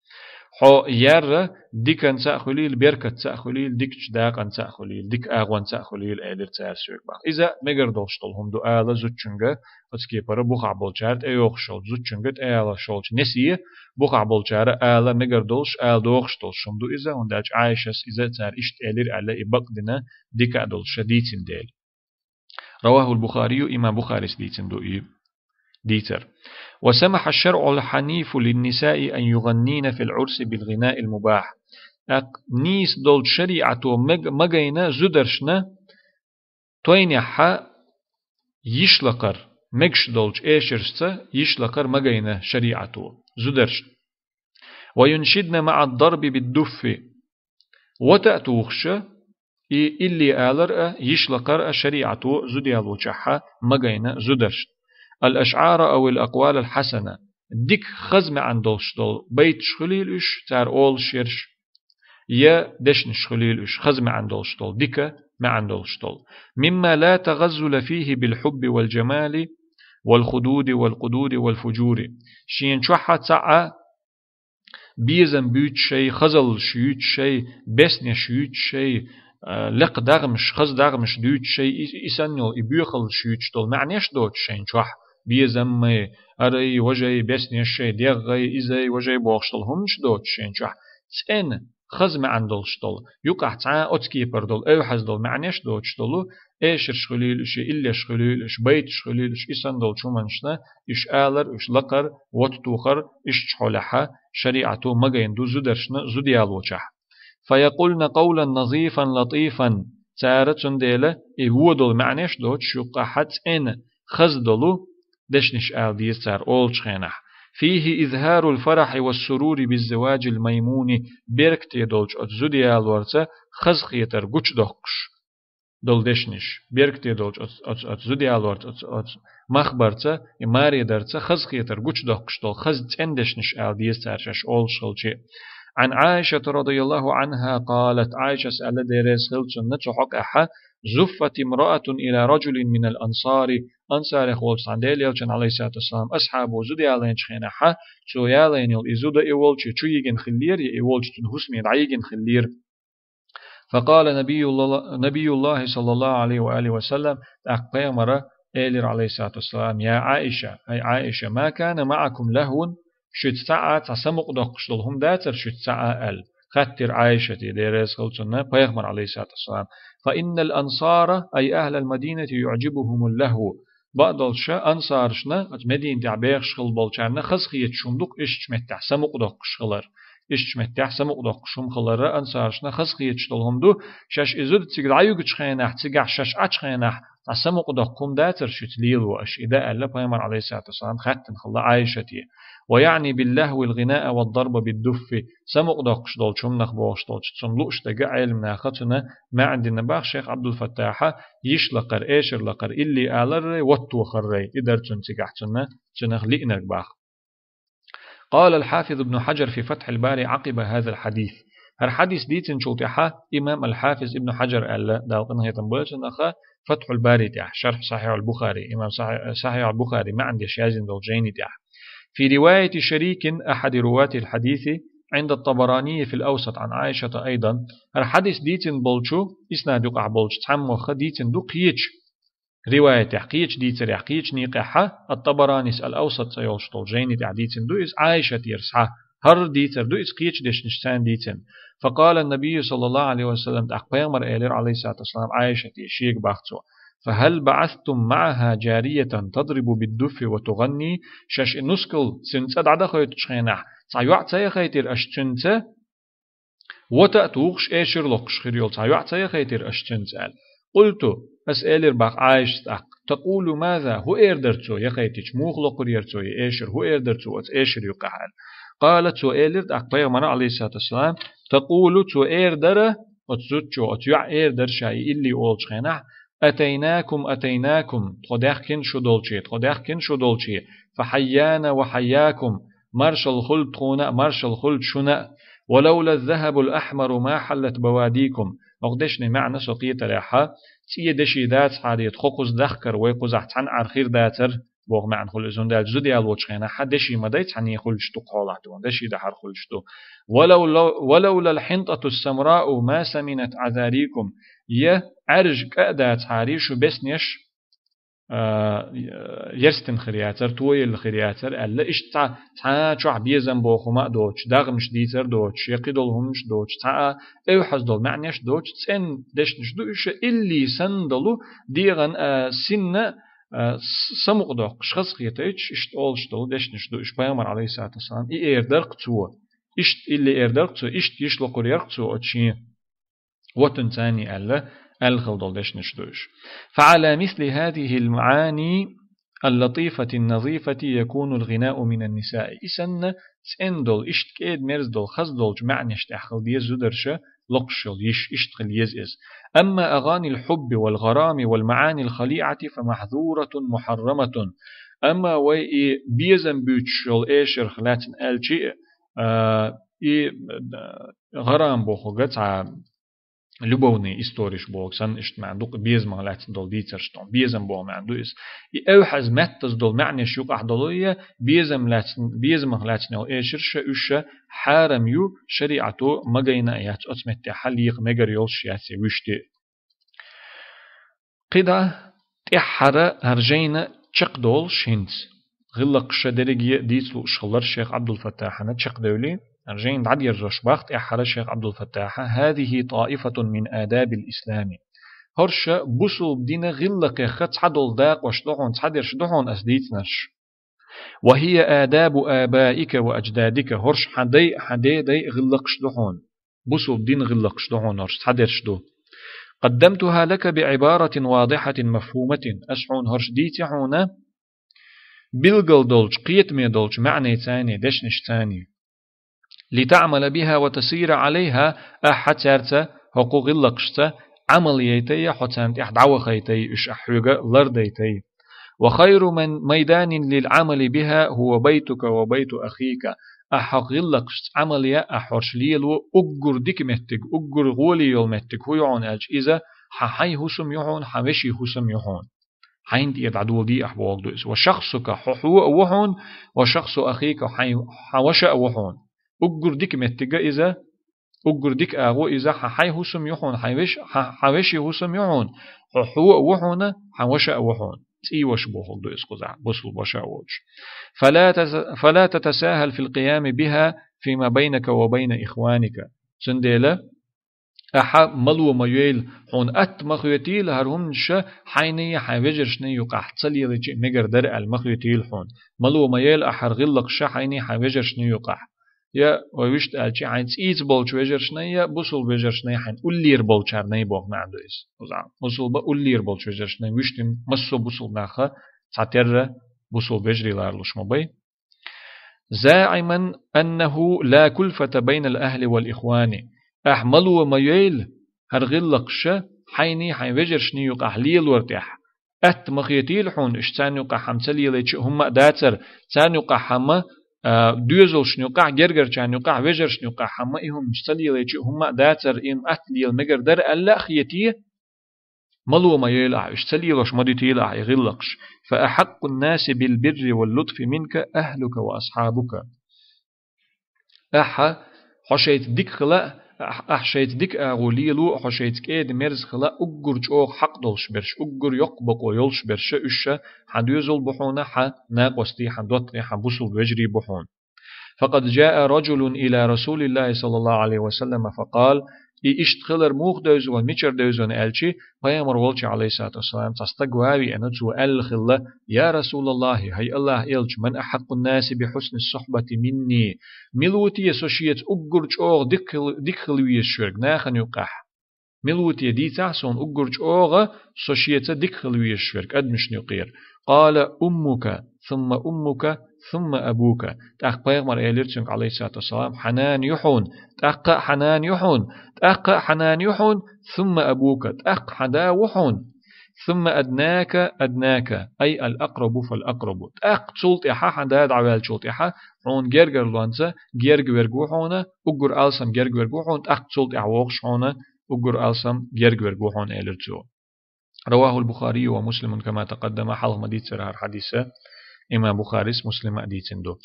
Хьо яр диканца а хуьлийла, беркатца а хуьлийла, дикачу дакъанца а хуьлийла, дика агӀонца а хуьлийла, элира цара соьга боху. Иза мегар долуш долу хӀума ду ала зудчуьнга, оцу кепара бухахь болчара тӀейогӀуш йолчу, зудчуьнга тӀеялош йолчу несе бухахь болчара ала мегар долуш, ала догӀуш долуш хӀума ду иза, хӀунда аьлча Ӏайшас иза цара иштта элира аьлла, и бакъдина дика а долуш ша дийцина дела. رواه البخاري, имам Бухарис дийцина ду и дийцар. وسمح الشرع الحنيف للنساء أن يغنين في العرس بالغناء المباح. ТӀаккха нийса долчу шариӀато мег-, магайна зударшна тойнехьа йиш лакхар, мегаш долчу эшаршца йиш лакхар магайна шариӀато зударшна. وينشدن مع الضرب بالدف. Вата а тухуша, и илли алар а, йиш лакхар а шариӀато зуда ялочохьа магайна зударшна. الأشعار أو الأقوال الحسنة. Дика хаза маьӀна долуш долу байташ хуьлийла уьш, цара олуш ерш. Я дешнаш хуьлийла уьш, хаза маьӀна долуш долу, дика маьӀна долуш долу. مما لا تغزل فيه بالحب والجمال والخدود والقدور والفجور. Шена чохьа цхьа а безам буьйцуш шай, хазаллаш юьйцуш шай, беснеш юьйцуш шай, а, лекха дагӀмаш, хаза дагӀмаш дуьйцуш шай, и, и санна йолу, и боьхаллаш юьйцуш долу маьӀнеш доцуш шайна чохь, безаммай, арай, важай, беснешшай, дегӀай, изай, важай бохуш долу хӀуманаш доцуш шайна чохь. ЦӀена, хаза маьӀна долуш долу, юкъахь цхьа а оцу кепара долу, эвхьаза долу маьӀнеш доцуш долу, эшарш хуьлийла уьш, иллеш хуьлийла уьш, байташ хуьлийла уьш, и санна долчу хӀуманашна, уьш алар, уьш лакхар, вата тухар, иштта хьолехьа, шариӀато магайна ду зударшна зуда ялочохь. فيقولن قولا نظيفا لطيفا. Цара цундела и вон долу маьӀнеш доцуш юккъахьа цӀена, хаза долу дешнаш ала деза цара олучу хенахь. فيه إظهار الفرح والسرور بالزواج الميمون. Беркате долчу оцу зуда ялорца хазахетар гучудоккхуш долу дешнаш. Беркате долчу оцу, оцу, оцу зуда ялорца, оцу, оцу махбарца, и маре дарца хазахетар гучудоккхуш долу хаза цӀена дешнаш ала деза цара шаьш олуш хилча. عن عائشة رضي الله عنها قالت, Ӏайшас аьлла, Дела реза хилла цунна, цу хьокъехьа: زفت امرأة إلى رجل من الأنصار. Ансарех волчу цхьана Делан элчанна, алейхиссалату вассалам, асхьабо зуда ялайначу хенахьа, цо ялайна йолу и зуда и волчу чу йигина хиллера, я и волчу цуьнан хӀусаме дӀайигина хиллера. فقال نبي الله، نبي الله صلى الله عليه وآله وسلم, тӀаккха пайхамара элира, алейхиссалату вассалам: يا عائشة, ай Ӏайша, ما كان معكم لهو, шуьца цхьа а цхьа самукъадоккхуш долу хӀума дацара шуьца цхьа а аьлла. Хаттира Ӏайшате, Дела реза хилла цунна, пайхамар, алейхиссалату вассалам: فإن الأنصار، أي أهل المدينة، يعجبهم اللهو. Бакъдолуша ансаршна, оцу Медина тӀехь бехаш хилла болчарна хазахеташ хӀума ду-кх иштачу меттехь самукъадоккхуш хилар. Иштачу меттехь самукъадоккхуш хӀума хиларра ансаршна хазахеташ долу хӀума ду, шаьш и зуда цига дӀаюьгучу хенахь, цигахь шаьш Ӏачу хенахь, Цхьа самукъадоккху хӀума дацар шуьца лело аша и да аьлла, пайхамар, алейхиссалату вассалам, хаьттина хилла Ӏайшате. «ويعني باللهو الغناء والضرب بالدف», самукъадоккхуш долчу хӀуманах бохуш долчу, цунна лууш дерг а Ӏеламнаха цунна маьӀна дина боху шайх Ӏабдул-Фаттахьа, йиш лакхара, эшар лакхара, илли аларрай, ваттохаррай, и дара цунна цигахь цунна, цунах лиънарг боху. قال الحافظ ابن حجر في فتح الباري عقب هذا الحديث. ХӀара хьадис дийцинчул тӀаьхьа имам аль-Хьафиз ибн Хьаджар аьлла, Дала къинхетам бойла цунах, Фатхьуль-Бари тӀехь, шархь Сахьихь аль-Бухари, имам Сахьихь, Сахьихь аль-Бухари маьӀна деш яздина долчу жайни тӀехь. في رواية شريك أحد رواة الحديث عند الطبراني في الأوسط عن عائشة أيضا. ХӀара хьадис дийцина болчу, иснад юкъахь болчу цхьаммаха дийцина ду кхечу риваятехь, кхечу дийцарехь, кхечу некъехь, ат-Табаранис аль-Авсат цӀе йолуш долу жайни тӀехь дийцина ду иза, Ӏайшатера схьа. ХӀара дийцар ду иза, кхечу дешнашца дийцина. فقال النبي صلى الله عليه وسلم, тӀаккха пайхамар элира, алейхиссалату вассалам, Ӏайшате, шега боху цо: «فهل بعثتم معها جارية تضرب بالدف وتغني؟» Шаьш и нускал цуьнан цӀа дӀадахийтучу хенахь, цхьа йоӀ ца яхийтира аша цуьнца? «Вата а тухуш, эшар локхуш хир йолу цхьа йоӀ ца яхийтира аша цуьнца?» аьлла. «Къулту», ас элира боху Ӏайшас тӀаккха: «Такъулу маза?» ХӀун эр дара цо яхийтича, муха локхур яра цо и эшар, хӀун эр дара цо оцу эшар юкъахь аьлла. Къала, цо элира тӀаккха пайхамара, алейхиссалату вассалам: «Такъулу», цо эр дара, оцу зудчо, оцу йоӀа эр дара ша и илли олучу хенахь: «Атайнакум, атайнакум», тхо даьхкина шу долче, тхо даьхкина шу долче, «фахьайяна ва хьайякум», маршалла хуьлда тхуна а, маршалла хуьлда шуна а. «Валавла ззахабул ахьмару ма хьаллат бавадикум». ХӀокху дешнийн маьӀна со кхетарехьа, цӀе деши дацахьара, тхо кхуза дахкара, вай кхузахь цхьаьна Ӏар хир дацара, боху маьӀна хуьлу иза, хӀунда аьлча зуда ялочу хенахь деши ма дай, цхьаьний хуьлуш ду кху хьолахь тхуна, деши дахьар хуьлуш ду. «Валавла, валавлал хьинтӀатус самрау ма саминат Ӏазарикум». Я Ӏаьржа кӀа а дацахьара, шу беснеш а, ерстина хир яцара, тоелла хир яцара аьлла, иштта цхьа, цхьа чохь безам боху хӀума а доцуш, дагӀмаш дийцар а доцуш, я кхидолу хӀуманаш а доцуш, цхьа а эвхьаз долу маьӀнеш а доцуш, цӀена дешнаш ду уьш, илли санна долу, дегӀан а, синна а, с-, самукъадоккхуш, хазахетуьйтуш, иштта олуш долу дешнаш ду уьш. Пайхамар, алейхиссалату вассалам, и эр дара-кх цо, иштта илли эр дара-кх цо, иштта йиш локхур яра-кх цо оцу шен ватанца аьлла, аьлла хила долу дешнаш ду уьш. «فعلى مثل هذه المعاني اللطيفة النظيفة يكون الغناء من النساء». И санна цӀена долу, иштта кӀеда-мерза долу, хаза долчу маьӀнеш тӀехь хила деза зударша локхуш йолу йиш, иштта хила еза иза. «أما أغاني الحب والغرام والمعاني الخليعة فمحظورة محرمة». Амма вай и безам буьйцуш йолу эшарх лаьцна аьлчи а, и, а, гӀарам бохург цхьа любовный историш боху санна, иштта маьӀна ду-кх, безамах лаьцна долу дийцарш тхуна, безам боху маьӀна ду иза. И эвхьаз, меттаза долу маьӀнеш юкъахь долу я безам лаьцна, безамах лаьцна йолу эшарш а, уьш а хьарам ю, шариӀато ма гайна а яц, оцу меттехь хьаллеха мегар йолуш яц и вуьшта. КхидӀа тӀаьххьара хӀара жайна чекхдолуш хӀинца, гӀиллакхаш ша дерриге а дийца лууш хилар шайх Ӏабдул-Фаттахьана, чекхдевлий, хӀара жайна дӀадерзош боху тӀаьххьара шайх Ӏабдул-Фаттахьа: «هذه طائفة من آداب الإسلام». ХӀорш бусулба дина гӀиллакхех цхьадолу дакъош ду хьуна, цхьадерш ду хьуна ас дийцинарш. «وهي آداب آبائك وأجدادك», хӀорш хьан дай а, хьан дедай а гӀиллакхаш ду хьуна. Бусулба дина гӀиллакхаш ду хьуна хӀорш, цхьадерш ду. «قدمتها لك بعبارة واضحة مفهومة». Ас хьуна хӀорш дийци хьуна билггал долчу, кхетаме долчу маьӀнайцани, дешнашцани. «لتعمل بها وتسير عليها», ахьа цаьрца, хӀокху гӀиллакхашца Ӏамал яйтайя, хьо царна тӀехь дӀавахайтайя, уьш ахь хьоьга лардайтайя. «وخير من، ميدان للعمل بها هو بيتك وبيت أخيك». Ахьа хӀокху гӀиллакхашца Ӏамал ян, ахьа хӀорш лело, уггар дика меттиг, уггар гӀоле йолу меттиг хӀун ю хьуна аьлча, иза хьан хьайн хӀусам ю хьуна, хьан вешин хӀусам ю хьуна. Хьайна тӀера дӀадоладе ахь бохург ду иза. «وشخصك», хьо, хьо а ву хьуна, «وشخص أخيك», хьайн, хьан ваша а ву хьуна. Уггар дика меттиг иза, уггар дика агӀо иза, хьан хьайн хӀусам ю хьуна, хьайн веш-, хьан, хьан вешин хӀусам ю хьуна, хьо, хьо а ву хьуна, хьан ваша а ву хьуна. ЦӀий ваша бохург ду иза кхузахь, бусулба ваша а воцуш. «فلا تت-، فلا تتساهل في القيام بها فيما بينك وبين إخوانك». Цундела ахьа мало ма йойла, хьуна атта ма хетийла хӀара хӀуманаш хьайний, хьайн вежаршний юкъахь ца лелийча мегар дара аьлла ма хетийла хьуна. Мало ма йойла ахьа хӀара гӀиллакхаш хьайний, хьайн вежаршний юкъахь. я, вай вуьшта аьлча, хьайн цӀийца болчу вежаршнай, я бусулба вежаршнай, хьайн уллера болчарнай боху маьӀна ду иза. Бусулба уллера болчу вежаршнай, вуьшта массо а бусулба наха цхьатерра бусулба вежарий ларалуш ма бай. زاعما أنه لا كلفة بين الأهل والإخوان. Ахь мало ма йойла хӀара гӀиллакхаш хьайний, хьайн вежаршний юкъахь лелор тӀехь. Атта ма хетийла хьуна, уьш царна юкъахь хӀума ца лелайча а хӀумма а дацар, царна юкъахь хӀума, а, доьзалшна юкъахь, гергарчарна юкъахь, вежаршна юкъахь хӀума, и хӀуманаш ца лелайча а хӀумма а дацар, и хӀума атта лела мегар дара аьлла а хетий, мало ма йойла ахь, уьш ца лелош ма дитийла ахь и гӀиллакхаш. فأحق الناس بالبر واللطف منك أهلك وأصحابك. Ахьа, хьо шайца дика хила а, ахь, ахь шайца дика агӀо лело а, хьо шайца кӀеда-мерза хила а, уггар чӀогӀа хьакъ долуш берш, уггар йоккха бакъо йолуш берш, уьш хьан доьзал бу хьуна, хьан накъостий, хьан доттагӀий, хьан бусулба вежарий бу хьуна. فقد جاء رجل إلى رسول الله صلى الله عليه وسلم فقال: И иштта хилар муха девза вайна, мичара девза вайна аьлча, пайхамар волчу, алейхиссалату вассалам, цхьа стаг ван а веана, цо аьлла хилла: «Я Расулаллахи, хӀай Аллах элча, من أحق الناس بحسن الصحبة مني? Мила ву те со шеца уггар чӀогӀа дика хила, дика хила везаш верг нахана юкъахь? Мила ву те, дийцахь суна уггар чӀогӀа со шеца дика хила везаш верг адамашна юкъера?» قال: أمك، ثم أمك، ثم أبوك. ТӀаккха пайхамар элира цуьнга, алейхиссалату вассалам: «Хьан нана ю хьуна, тӀаккха а хьан нана ю хьуна, тӀаккха а хьан нана ю хьуна, ثم أبوك, тӀаккха хьан да ву хьуна, ثم أدناك، أدناك, أي الأقرب فالأقرب. ТӀаккха цул тӀаьхьа, хьан да дӀаваьллачул тӀаьхьа, хьуна гергарлонца герга верг ву хьуна, уггар алсам герга верг ву хьуна, тӀаккха цул тӀаьхьа вогӀуш хьуна уггар алсам герга верг ву хьуна», — элира цо. رواه البخاري ومسلم كما تقدم, хьалха ма дийццара хӀара хьадис, имам Бухарис, Муслима а дийцина ду.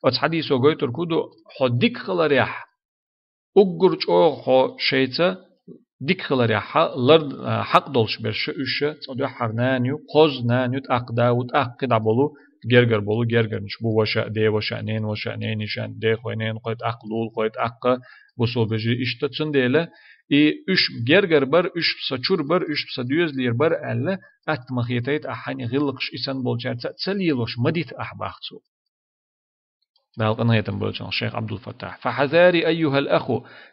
Оцу хьадисо гойтург хӀун ду: хьо дика хиларехь, уггар чӀогӀа хьо шайца дика хиларехь, хьа-, лар-, а, хьакъ долуш берш, уьш цкъа дуьххьара нана ю, кхозза нана ю, тӀаккха да ву, тӀаккха кхидӀа болу, гергара болу, гергарнаш бу ваша а, деваша а, ненаваша а, ненайиша а, дехой, ненахой, тӀаккха лулахой, тӀаккха бусулба вежарий, иштта. Цундела и уьш гергара бара, уьш сан чуьра бара, уьш сан доьзалера бара аьлла, атта ма хетайта ахь хьайна гӀиллакхаш и санна болчаьрца а ца лелош ма дита ахь, бах цо. Дала къинхетам бойла цунах, шайх Абдул-Фаттахь. فحذاري أيها الأخ,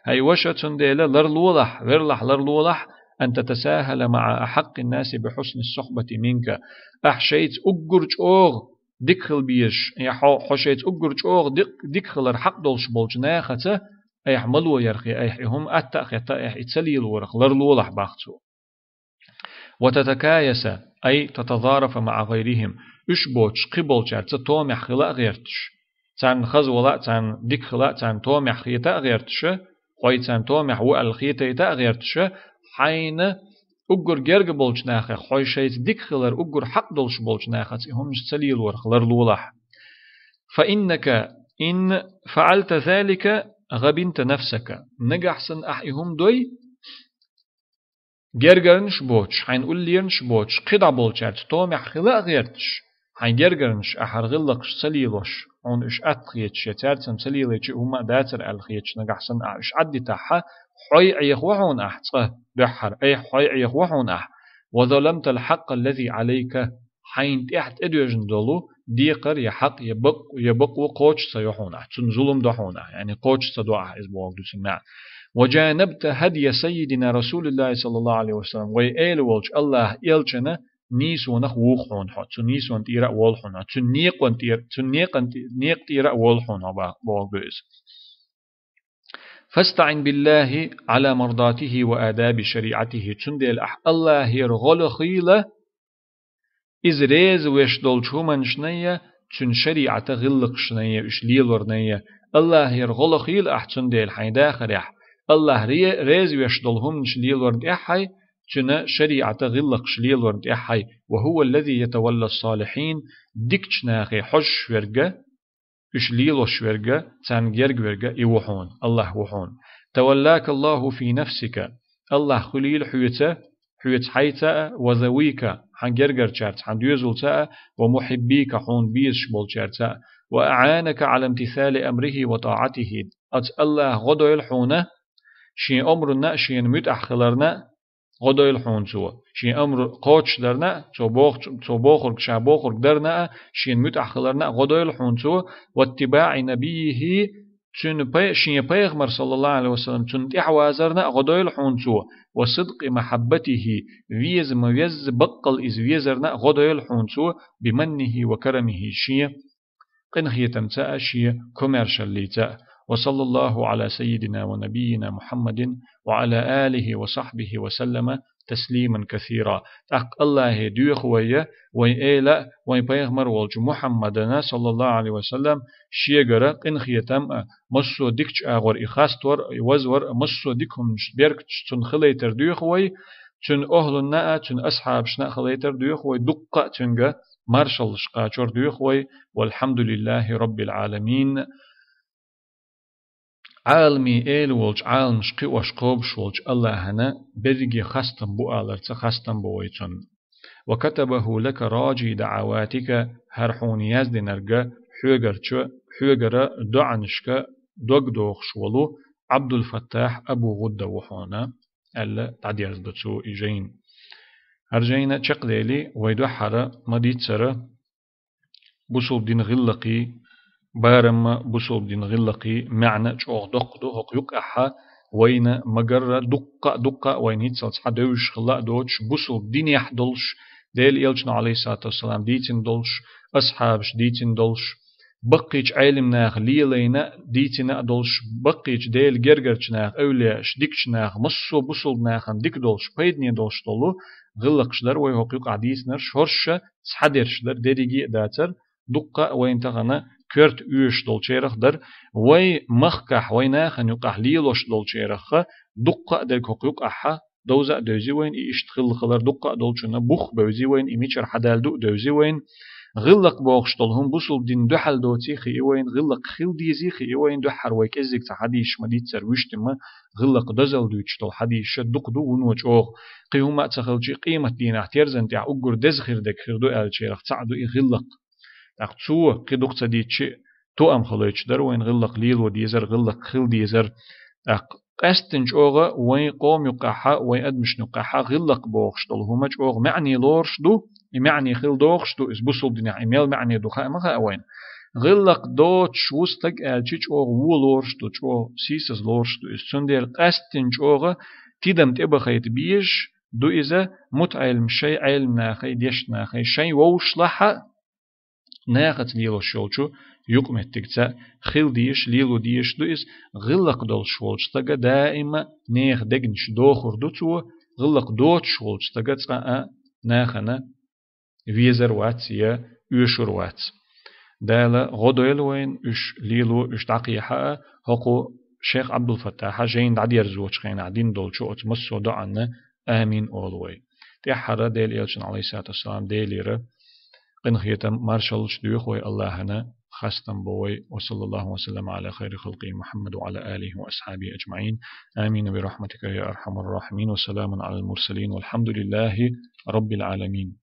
хӀай ваша, цундела ларлолахь, верлахь ларлолахь, أن تتساهل مع أحق الناس بحسن الصحبة منك. Ахь шайца уггар чӀогӀа дика хила безаш, я хьо, хьо шайца уггар чӀогӀа дик-, дика хилар хьакъ долуш болчу нахаца айхьа мало ярх, я айхьа и хӀума атта а хетта, айхьа и ца лелорах ларлолахь, бах цо. وتتكايس، أي تتظارف مع غيرهم. Уьш боцуш кхин болчаьрца томехь хила а гӀерташ. Царна хаза вала а, царна дика хила а, царна томехь хета а гӀерташ, хьо царна томехь ву аьлла хетайта а гӀерташ, хьайна уггар герга болчу нахах, хьо шайца дика хилар уггар хьакъ долуш болчу нахаца и хӀуманаш ца лелорах ларлолахь. فإنك إن فعلت ذلك غبنت نفسك. Нагахь санна ахь и хӀума дой, гергарнаш боцуш, хьайна уллернаш боцуш, кхидӀа болчаьрца томехь хила а гӀерташ, хьайн гергарнаш ахь хӀара гӀиллакхаш ца лелош, хьуна уьш атта хеташ, я цаьрца ца лелайча а хӀумма а дацар аьлла хеташ, нагахь санна ахь уьш Ӏаддитахь, хьой Ӏехаву хьуна ахь цкъа дуьххьара, айхьа хьой Ӏехаву хьуна ахь. وظلمت الحق الذي عليك. Хьайна тӀехь тӀедоьжна долу декхар, я хьакъ, я бакъ-, я бакъо кхочуш ца йо хьуна ахь, цунна зулам до хьуна ахь, яъни кхочуш ца до ахь, иза бохург ду цуьнан маьӀна. وجانبت هدي سيدنا رسول الله صلى الله عليه وسلم, вай эла волчу Аллаха элчанан нийсонах вуху хьуна хьо, цу нийсонан тӀера а волу хьуна хьо, цуьнан некъан тӀера, цуьнан некъан тӀе-, некъа тӀера а волу хьуна хьо, ба-, бохург ду иза. فاستعن بالله على مرضاته وآداب شريعته. Цундела ахь Аллахера гӀо лахийла, иза реза веш долчу хӀуманашнай а, цуьнан шариӀатан гӀиллакхашнай а, уьш лелорнай а. Аллахера гӀо лахийла ахь цундела хьайн дахарехь, Аллах ре-, реза веш долу хӀуманаш лелорна тӀехь а, цуьнан шариӀатан гӀиллакхаш лелорна тӀехь а. وهو الذي يتولى الصالحين, дикачу нахе хьожуш верг а, уьш лелош верг а, царна герга верг а и ву хьуна, Аллах ву хьуна. تولاك الله في نفسك. Аллах хуьлийла хьоьца, хьоьца хьайца а, وذويك, хьан гергарчаьрца, хьан доьзалца а, ومحبيك, хьуна безаш болчаьрца а. وأعانك على امتثال أمره وطاعته. Оцу Аллаха гӀо дойла хьуна, шен омранна а, шена муьтӀахь хиларна а, гӀо дойла хьуна цо. Шен амру кхочушдарна а, цо бохучу-, цо бохург, ша бохург дарна а, шена муьтӀахь хиларна а гӀо дойла хьуна цо. واتباع نبيه цуьнан пай-, шен пайхамар, саллаллаху Ӏалайхи ва саллам, цунна тӀаьхьавазарна а гӀо дойла хьуна цо, ва сидкъи махьаббатихи, веза ма везза, баккъал иза везарна а гӀо дойла хьуна цо, биманнихи ва карамихи, шен къинхетамца а, шен комаьршаллица а. Ва саллаллаху Ӏала саййидина ва набиййина Мухьаммадин ва Ӏала алихи ва сахьбихи ва саллама таслиман касира. ТӀаккха Аллахье доьху вай, вайн эла а, вайн пайхамар волчу Мухьаммадана, саллаллаху Ӏалайхи ва саллам, шегара къинхетам а, массо а дикачу агӀор и хастор а, и вазвар а, массо а дика хӀуманаш беркаташ цунна хилайтар доьху вай, цуьнан охӀлунна а, цуьнан асхьабашна а хилайтар доьху вай, дуккха а цуьнга маршаллаш кхачор доьху вай. Валхьамдулиллахи Роббил Ӏаламин. Ӏаламийн Эла волчу, Ӏаламаш кхиош кхобуш волчу Аллахьана берриге хастам бу аларца хастам бо вай цунна. Ва катабаху лака раджи даӀаватика, хӀара хьуна яздинарг хьоьгарчу, хьоьгара доӀанашка дог дохуш волу Ӏабдул-Фаттахь Абу ГӀудда ву хьуна, аьлла, дӀадерзадо цо и жайна. ХӀара жайна чекхдели, вай дуьххьара ма-дийццара, бусулба дин гӀиллакхий, барамма бусулба дин гӀиллакхий маьӀна чӀогӀа доккха ду, хӀокху юккъехьа вайна ма-гарра дуккха а, дуккха а вайна хӀинццалц хьан девзаш хилла а доцуш, бусулба динехь долуш, Делан Элчано, Ӏалайхиссалату вассалам, дийцина долуш, асхьабаша дийцина долуш, баккхийчу Ӏелимнаха лелайна а, дийцина а долуш, баккхийчу Делан гергарчу наха, эвлияаша, дикачу наха, массо а бусулба нахана дика долуш, пайдане долуш долу гӀиллакхаш дара вай хӀокху юкъахь дийцинарш, хӀорш а схьадерш дара, дерриге а дацара, дуккха а вайна тахана коьрта оьшуш долчарах дара, вай махкахь, вай нахана юкъахь лелош долчарах дуккха а дерг хӀокху юкъахьа довза а девзи вайна, и иштта хилла хилар дуккха а долчунна бух а бевзи вайна, и мичара хьадалду а девзи вайна. ГӀиллакх бохуш долу хӀума бусулба дин дуьхьал доций хии вайна, гӀиллакх хила дезий хии вайна, дуьххьара вай кӀеззиг цхьа хьадисаш ма-дийццара вуьштина ма, гӀиллакх дозалла дуьйцуш долу хьадисаш а дукха ду, вуно чӀогӀа. Кхин хӀума а ца хилчи, къемат дийнахь терзан тӀехь уггар деза хир дерг хир ду аьллачарах цхьаъ ду и гӀиллакх. ТӀаккха цо кхин дукха ца дийцчи, тоам хилийтуш дара вайна гӀиллакх лело дезар, гӀиллакх хила дезар. ТӀаккха къаьсттина чӀогӀа вайн къоман юккъехьа, вайн адамашна юккъехьа гӀиллакх бохуш долу хӀума чӀогӀа маьӀне лоруш ду, и маьӀне хила догӀуш ду, иза бусулба динехь и мел маьӀне ду хаа ма хаьа вайна. ГӀиллакх доцуш ву стаг аьлчи, чӀогӀа вон лоруш ду, чӀогӀа сийсаз лоруш ду иза. Цундела къаьсттина чӀогӀа тидам тӀебахийта безаш ду иза, мутаӀеллам шайн Ӏелам нахай, дешна нахай, шайн вовшашлахь а, нахаца лелош йолчу юкъаметтигца хила дезаш, лело дезаш ду иза. ГӀиллакх долуш волчу стага даима нехан дегнаш дохур ду цо, гӀиллакх доцуш волчу стага цкъа а нахана везар вац я оьшур вац. Дала гӀо дойла вайна уьш лело, уьш дӀакхехьа а, хӀокху шайх Ӏабдул-Фаттахьа жайна дӀадерзочу хенахь дина долчу оцу массо а доӀанна амин олу вай. ТӀаьххьара Делан Элчанна, Ӏалайхиссалату вассалам, Делера къинхетам, маршаллаш доьху вай Аллахьана, хастам бо вай. Ва саллаллаху ва саллама Ӏала хайри халкъихӀи Мухьаммад ва Ӏала алихӀи ва асхьабихӀи ажмаӀин. Амин, бирахьматика я архьамар рахьимин. Ва саламун Ӏалал мурсалин. Валхьамдулиллахьи Раббил Ӏаламин.